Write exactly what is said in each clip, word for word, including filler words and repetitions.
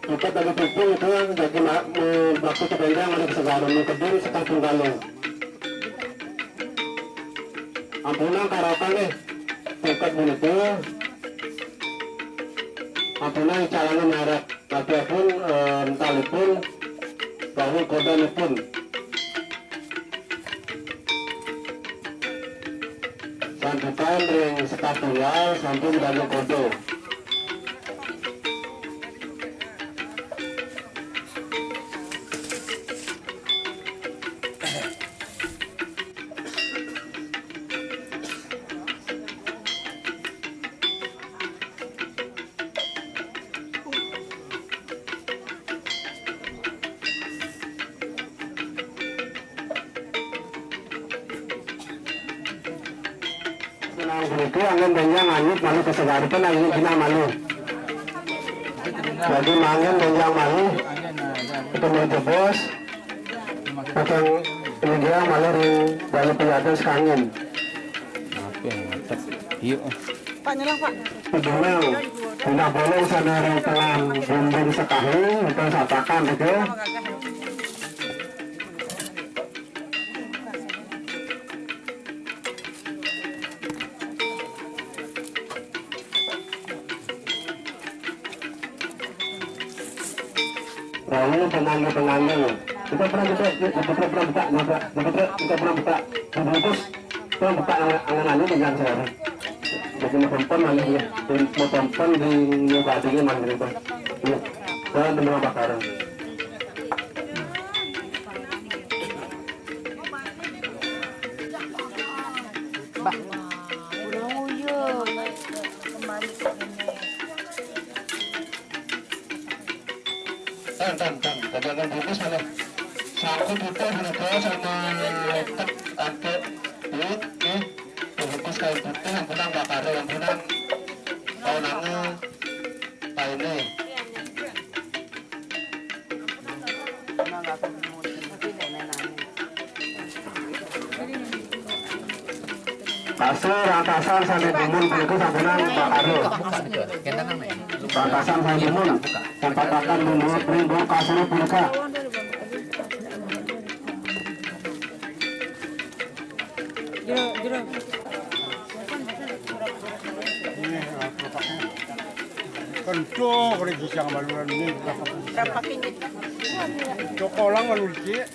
Empat dari tujuh itu yang jadi ma-, me-, waktu sepanjang ada kesegaran kediri setengah tunggal. Ampunang karaoke nih, tungkep menika. Ampunang calana merek, tapi pun, eh, entalipun, bahwa kodanipun. Santukan ring sekatual, sampun dalu kodo. Senang puniki anggen benjang anyut malu kasagarikan anggen jinah malu. Bagi manggen benjang malu, kita mau jebos, pasang peninggian malu ring dalam penyataan sekangin. Apa yang mantap? Yuk. Pak, nyelah, Pak. Pedunang, pindah bolong sana ring telan bumbung sekahi, itu satakan itu. Lalu penganggul-penganggul. Kita pernah buka, kita pernah buka, kita pernah buka, kita pernah buka. Dibungkus, kita buka angan-angan aja di jalan sekarang. Jadi mau tonton lagi ya, mau tonton di New Badingnya mana gitu. Iya, saya udah mau bakaran. Bah, udah uyuh. Kembali ke ini. Tan, tan, tan, dagangan bungkus mana? Sangkut kita punika sama tek antuk duit, nih, bungkus kain putih, yang punang bakar, yang punang kaunange, kainnya. Kasur, atasan, sane dumun, puniki sampunang bakar. Atasan sane dumun, sampataken dumun, dumun kasur punika. Kento kore gisang baluran ni. Berapa kini? Cokolang balu dikit.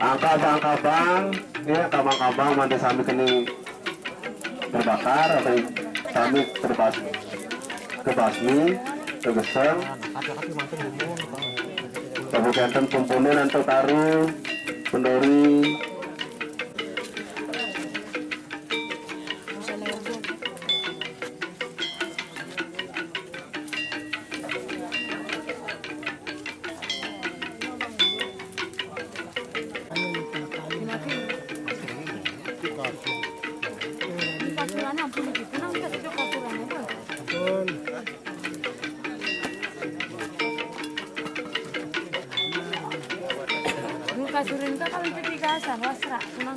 Angka-angka bang, ya, kabang-kabang mantu sami keni terbakar atau sami terbas kebasmi, kegeseng. Kabukianten pumpunin antuk karu, pendori. Kasurin ka kami pipigasa, wasra, kunang.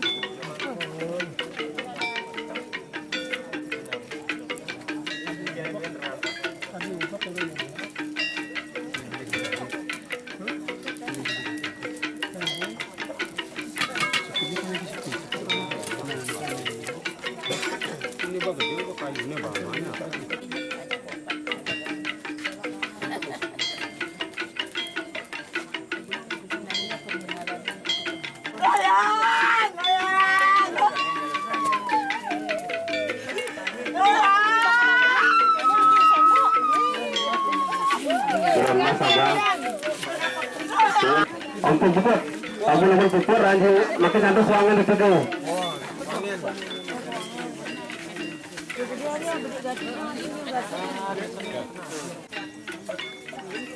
Ampun, cepet. Ampun, ampun, cepet, anjing. Makin santai suangan di situ.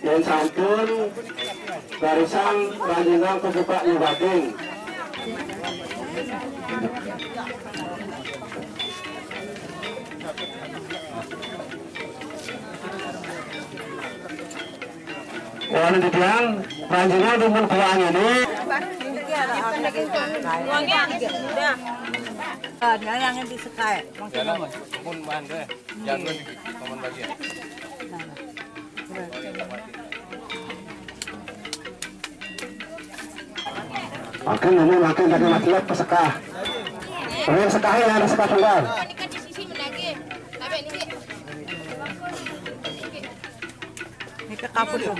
Yen sampun, garisang panjenengan kebuka nyubatin. Wan titiang, panjenengan dumun kuwaan ini. Yang di sekai. Jalan, pun mandeh. Jago niki, paman bagian. Makan, ngomong makan, tadi mati lah pesekah. Pengen sekah ya, ada sekah tunggal. Ini ke kapur tuh.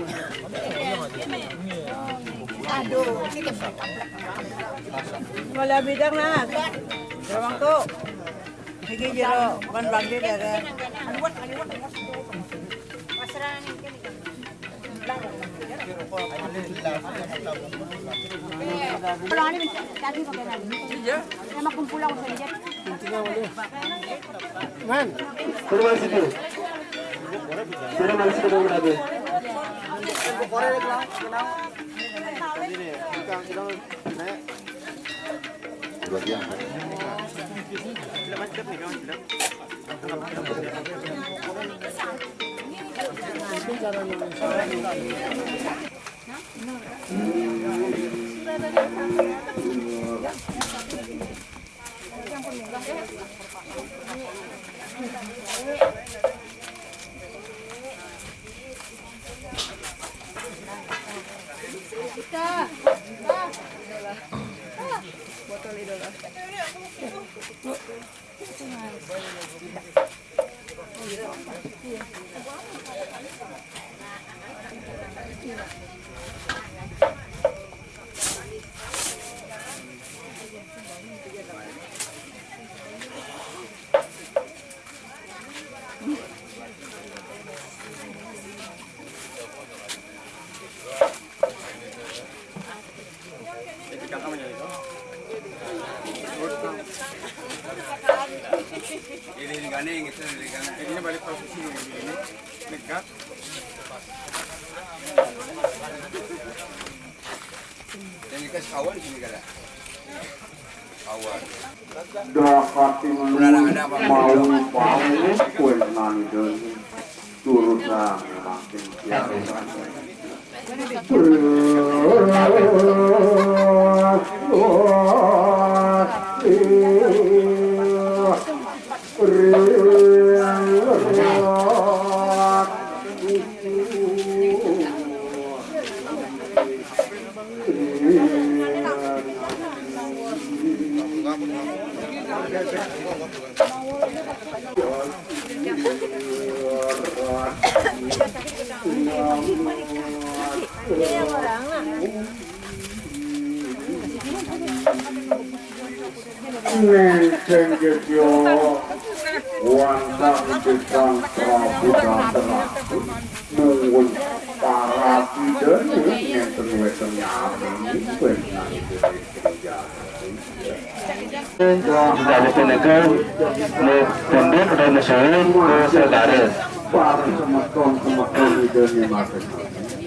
Aduh, ini ke Wala bidang na. Rawang to. Sige, jero, kan bangke dere. Pulang ini, tadi pakai lagi. Sama kumpulan ko sa inyo. Man. Puro man sito. Puro man sito ng grabe. Ini, ini gandeng, itu, ini gandeng. Ini balik posisi ini, ini. Dekat. Yang dikasih kawan sini kada. Kawan. Dakati mau bau kue nani dulu. Turun sana makin biasa. Nénten Gedya wantah Gedang Prabu Datra nuwun parabidane nénten wénten nyami wénten. Inggih punika pundhut utawi nusuwun ke segara. Para semeton-semeton Ida ing masing-masing.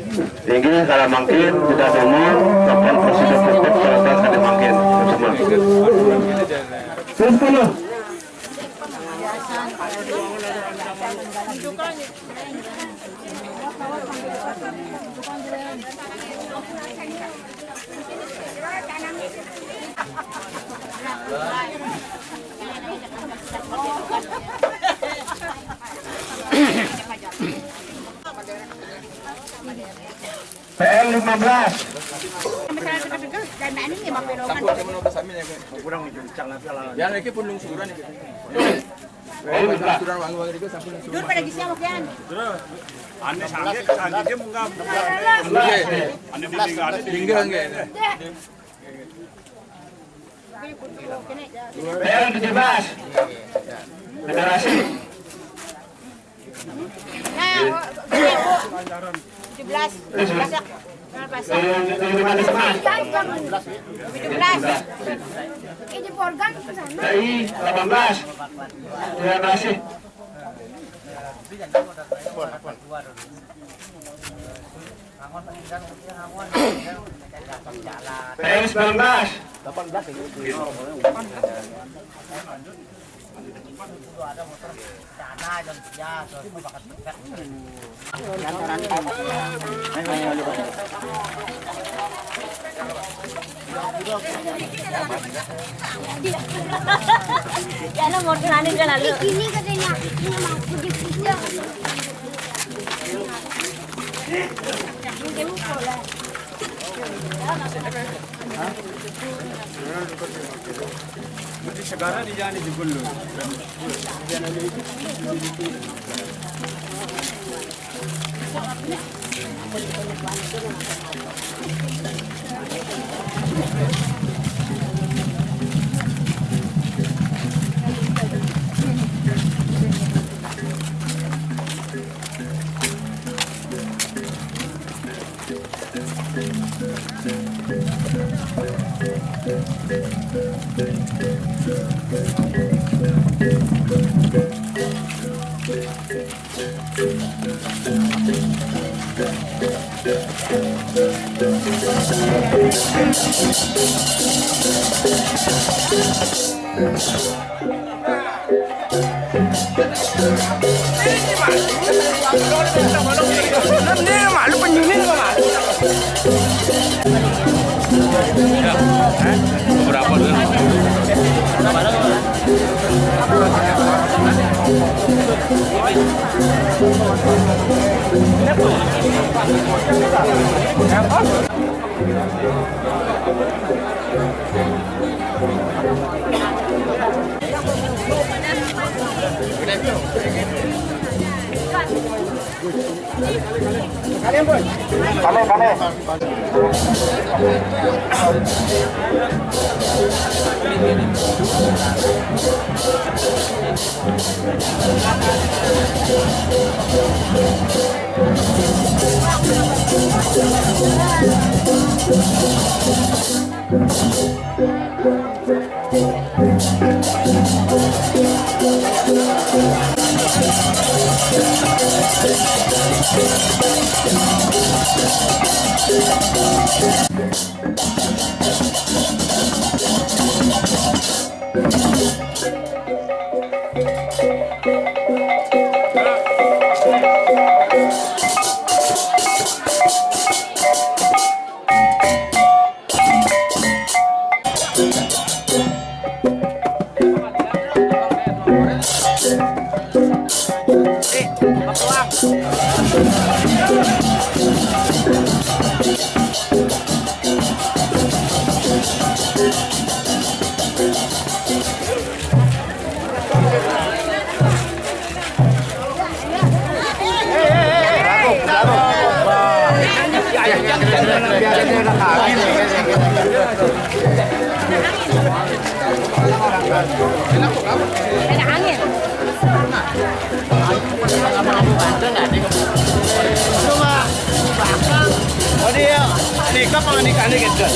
Inggih, kala mangkin kita temu kapan prosedur puput kalawan kade mangkin. Terus kalau P M lima belas. Kurang nih, kencang lah, salah. Ya, lagi pun lungsuran nih. P M lima belas. Lungsuran wangi-wangi itu sampai lungsuran. Dur pada gisi sama pian. Ane sanggit, sanggit dia munggah. Ane tinggal, tinggal nggih. P M tujuh belas. Federasi. Nah, tujuh belas. Tujuh belas ya? Tujuh belas. Tujuh belas. Ini program ke sana. Dari delapan belas. Federasi. P M sembilan belas. Ya, no, mau tulanin kan lalu. Ini katanya, ini mau kucing. Segara di jani jugul lu. Berapa dulu? Ada angin. Oh, dia. Nikah apa nikah, nikah?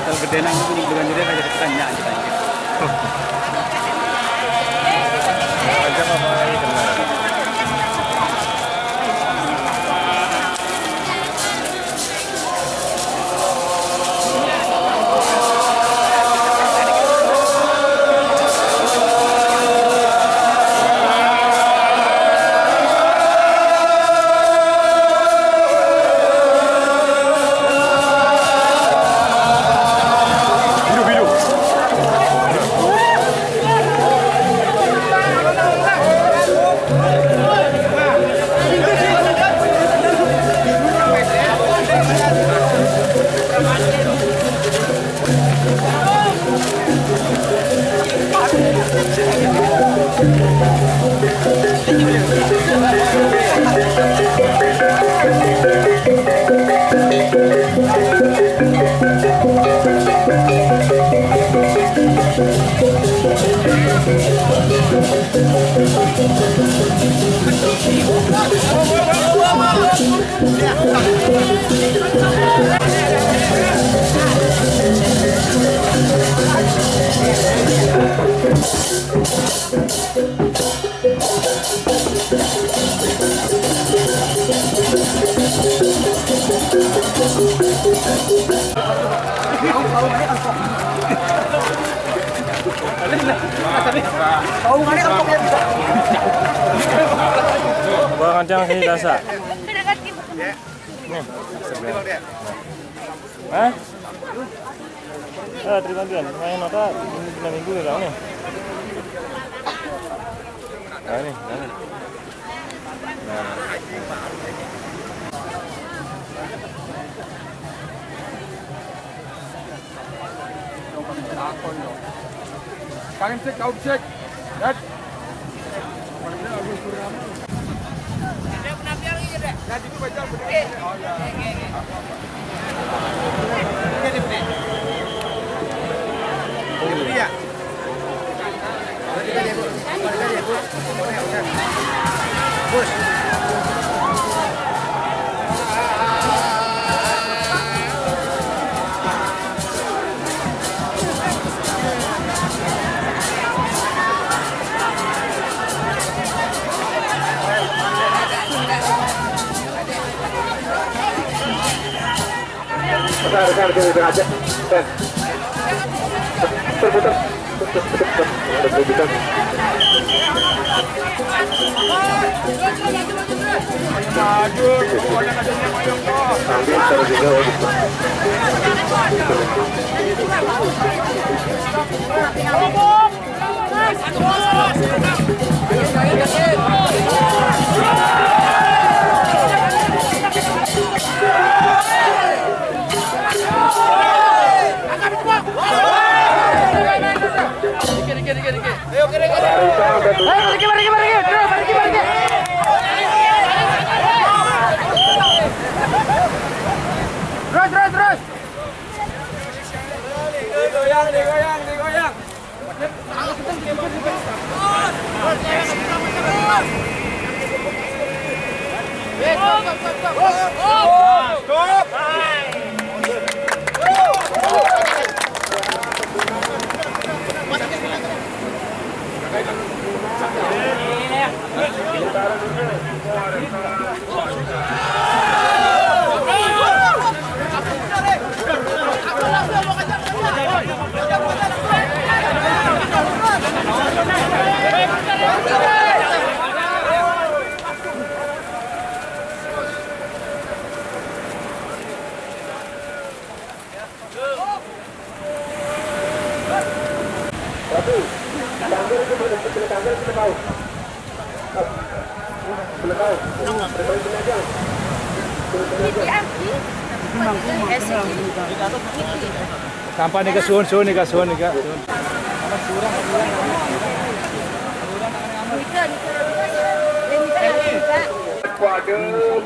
Kalau gede nang itu bukan jadi aja kita nyanyi aja. Aja apa lagi kenal. Bawa kancang sini, Dasa. Nih. Hah? Ah, terima kasih. Main nota ini dina minggu ya, kamu nih. Nah, ini, nah, ini. Nah. Kalian cek, kau cek. Dan Besar, besar, sini, tengah aja. Putar, putar. Putar, putar, putar. Ada kejutan. Aduh, pokoknya kasihnya mayong kok. Ambil taruh juga, oh, gitu. Dikit, dikit, dikit, dikit. Ayo, kiri, kiri. Ayo, pergi, pergi, pergi. Terus, pergi, pergi. Terus, terus, terus. Digoyang, digoyang, digoyang. Sampah nih, Kak, suhun, suhun nih, Kak, suhun nih, Kak. Waduh,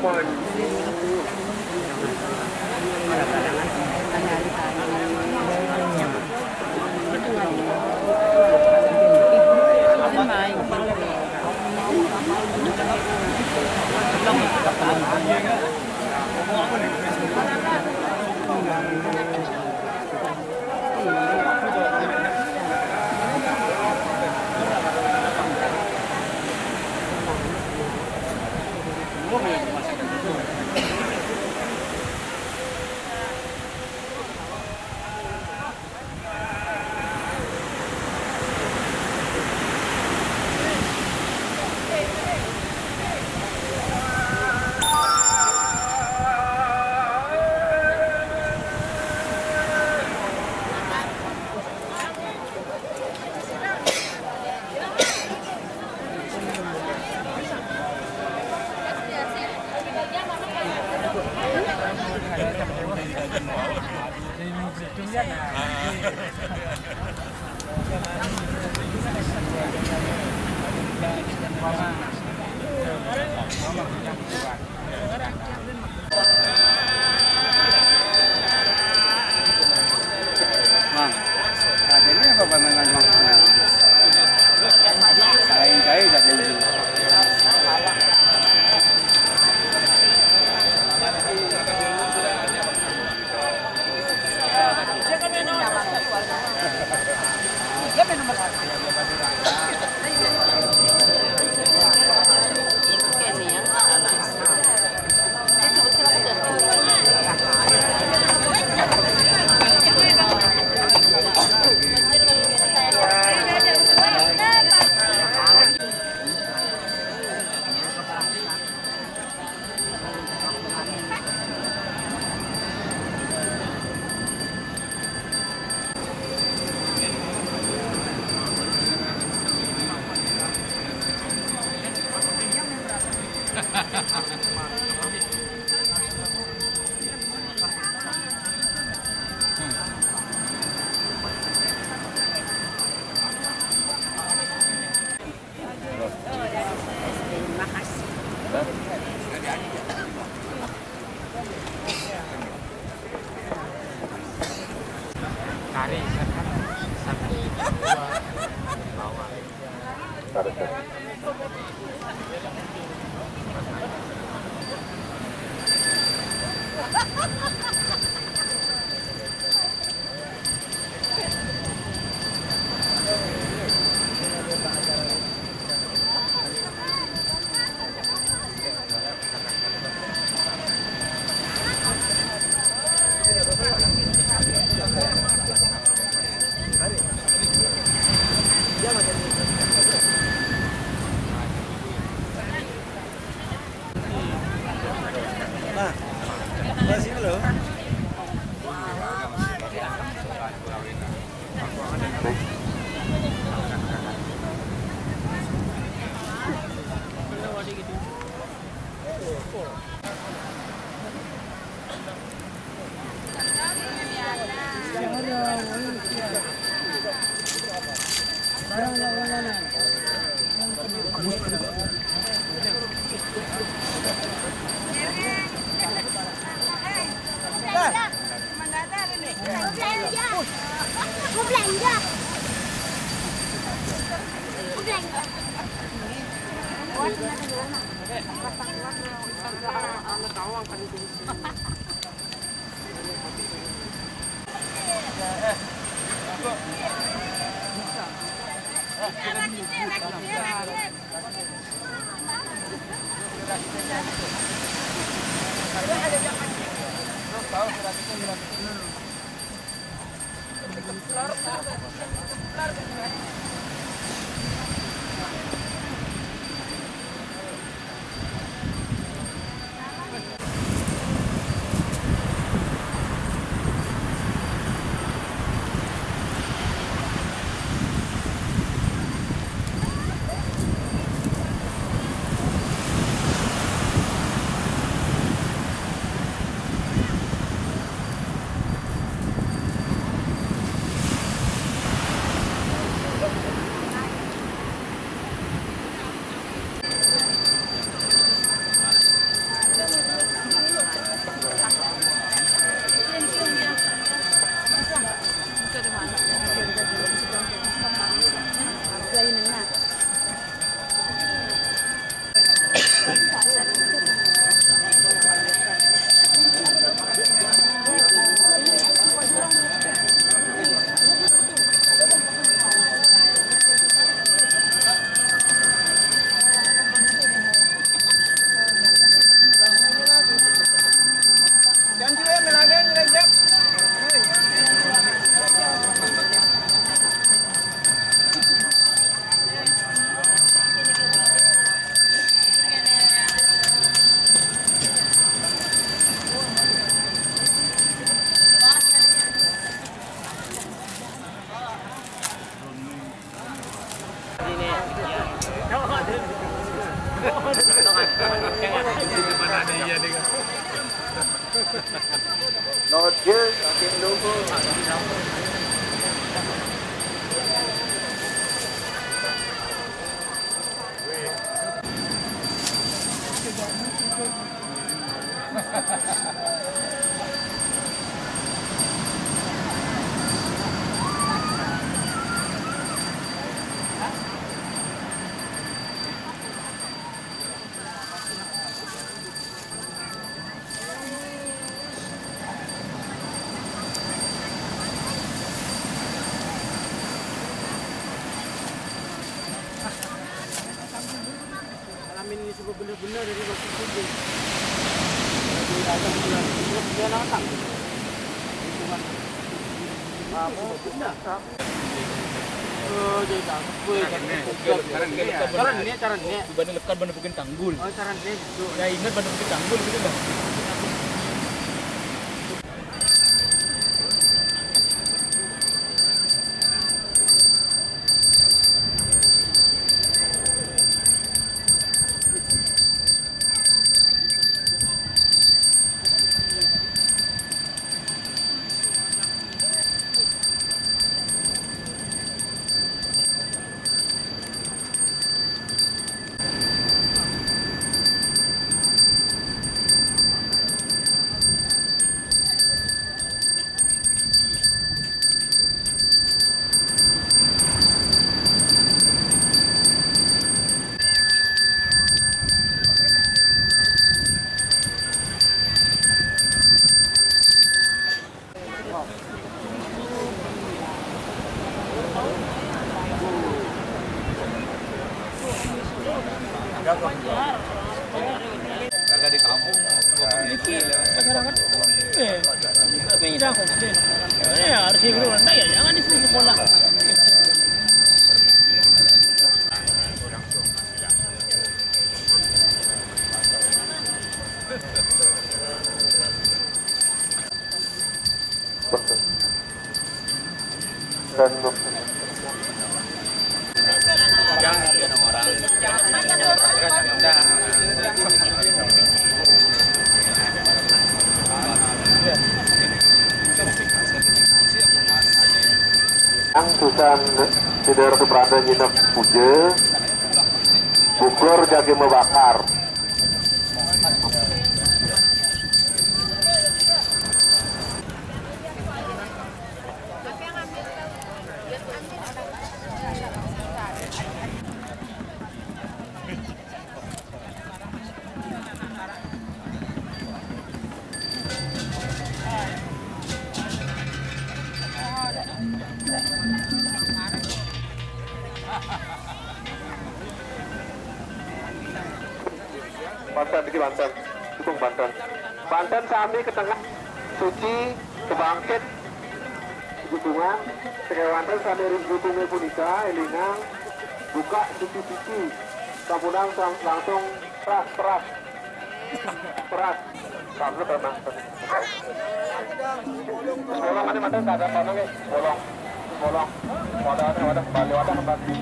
Noche, haciendo Alamin ini semua bener-bener dari waktu itu. Dia datang, dia, dia datang. Cuman, kamu bener. Oh, jadi takut. Wih, cara ini, cara ini, cara ini. Bukan lekat bener bikin tanggul. Oh, cara ini gitu. Ya, ingat bener bikin tanggul gitu dah. Kagak di kampung, gua peneliti. Sekarang kan, eh, tapi tidak komplit. Ya, harus hiburan, ya, jangan di sekolah. Yang bisa Sida Ratu Pranda nyineb puja, bubur jagi mabakar. Banten, iki banten. Dukung banten. Banten sami ka tengah, suci, kebangkit, dukungan, sakewanten sami ring dukunge punika, elingang, buka suci-suci. Sampun sang-, langsung peras, peras. Peras. Sampun tenang. Bolong ada, ada, ada, ada, bolong. Bolong. Wadah, ada, wadah, kembali, wadah, kembali.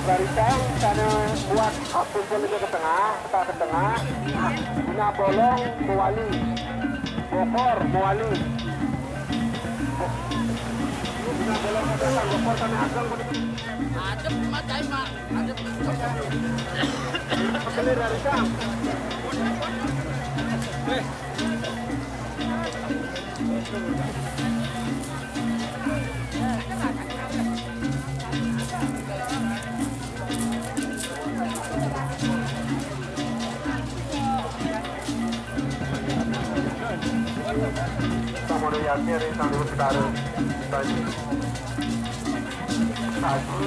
Barisan sana buat apa pun ke tengah, kita ke tengah. Guna bolong mewali. Bokor mewali. Guna bolong ke tengah, bokor sana asal. Adep mah, Mak. Adep. Kelir dari sana. Samono yatnya ring Sang Dewa Betara. Saji, saji,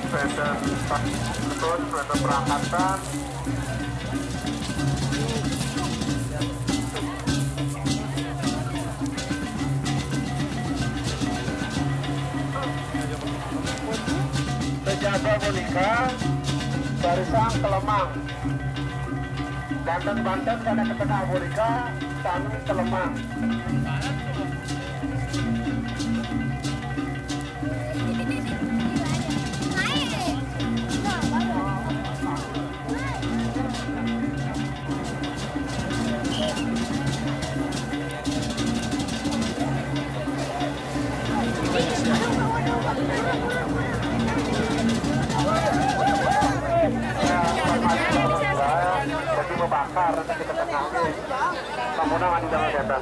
sepeda, betul, sepeda perangkatan. Sejaga punika, barisan kelemang. Banten-banten pada ketengah punika, sami kelemang. Jadi membakar kita tengah. Kamu nama di dalam data.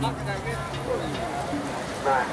Ampun, aku lepas.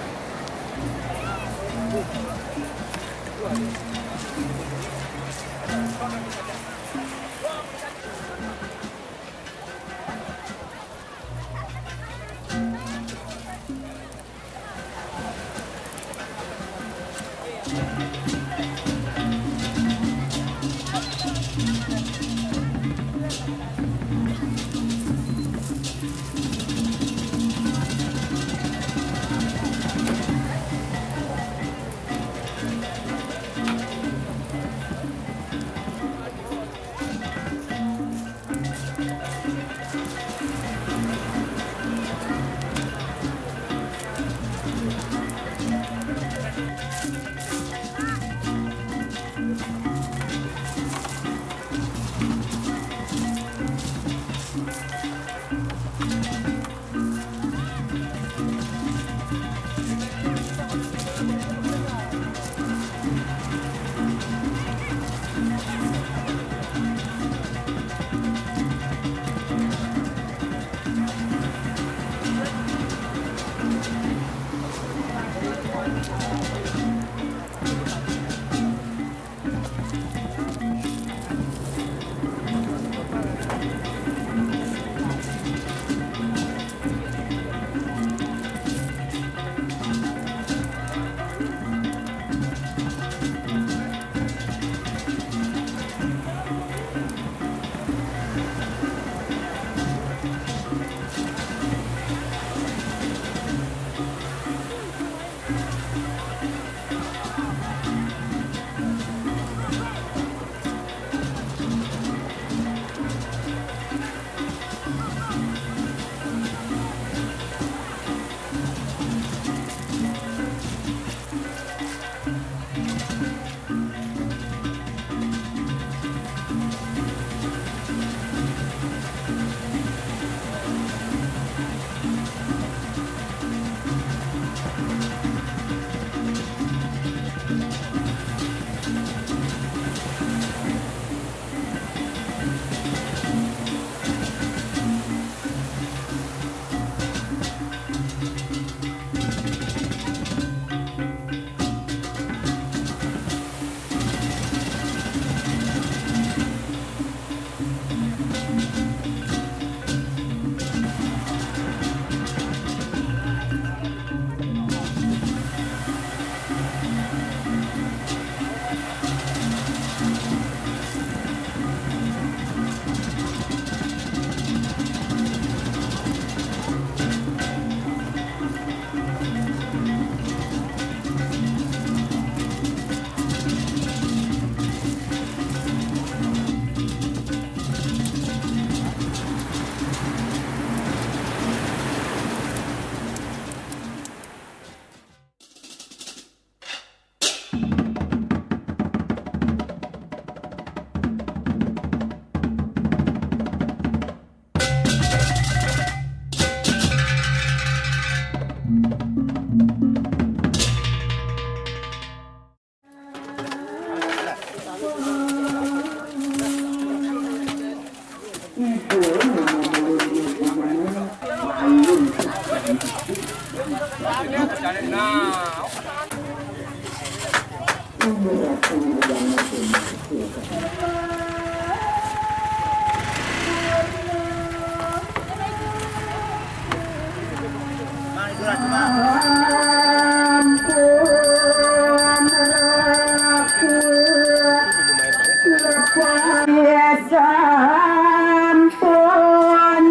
Ya, sampun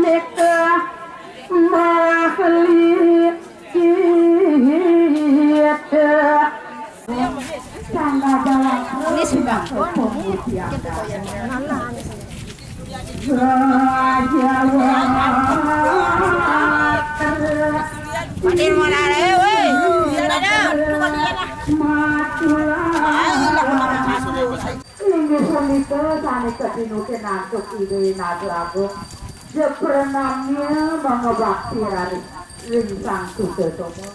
nikah mahli kita. Ini sudah. Inggih punika sané kadinutin antuk Ida Naga Agung. Jeprenamnya mangabakti raris ring Sang Sutasoma.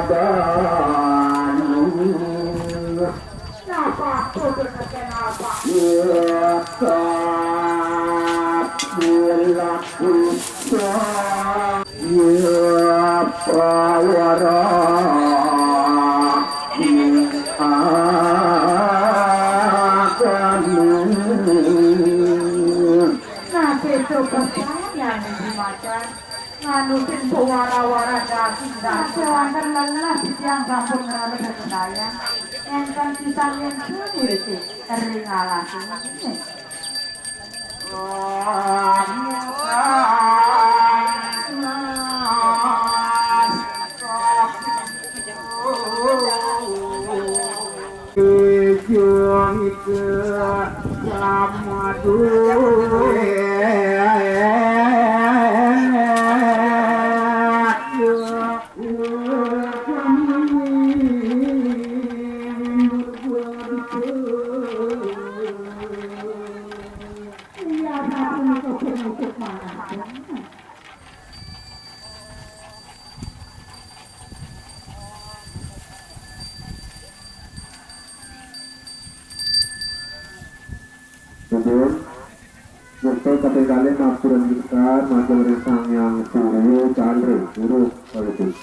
Napa tuh, kenapa? Nah, itu percaya nih, Macan. Nganutin pewara-wara daging, daging. Kewanten lelah, siang sampun ngerana saya. Enten sisa yen sendiri sih, ring alas ini. Nuhun. Murka kaping kalih matur ring sekar, manjeng ring Sang Hyang Surya Candra, Guru Palitus.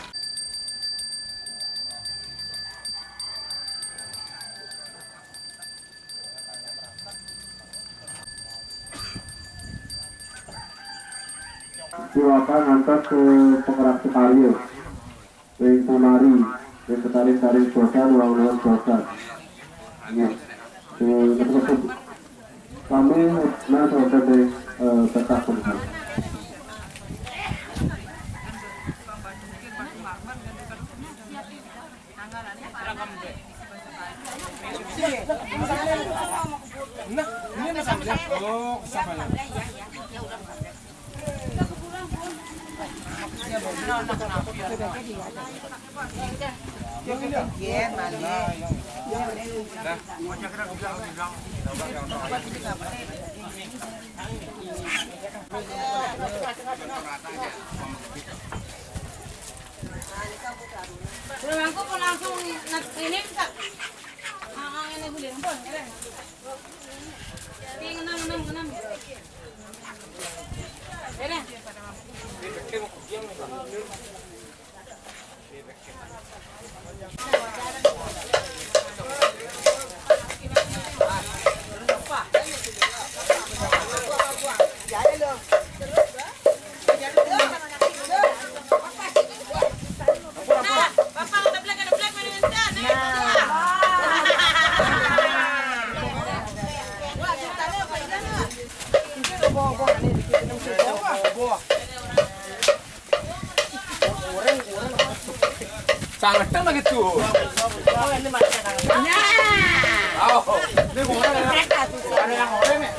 Silakan ngantos ke pangraksa karya. Ring punari, ring ketaring-taring suasan, wawu-wawu suasan. Nggih. Ring ngetu-ngetu. Sami nah wonten ring, eh, petak punika. Nah, ini Mas Anjar. Oh, kesana. Udah mangkuk mau langsung nge-, ini minta. Ah, ah, ini boleh, ampun, keren. Ini ngenam, ngenam, ngenam. Keren. Sangetan lagi tuh. Oh, ini goreng ya? Ada yang goreng ya?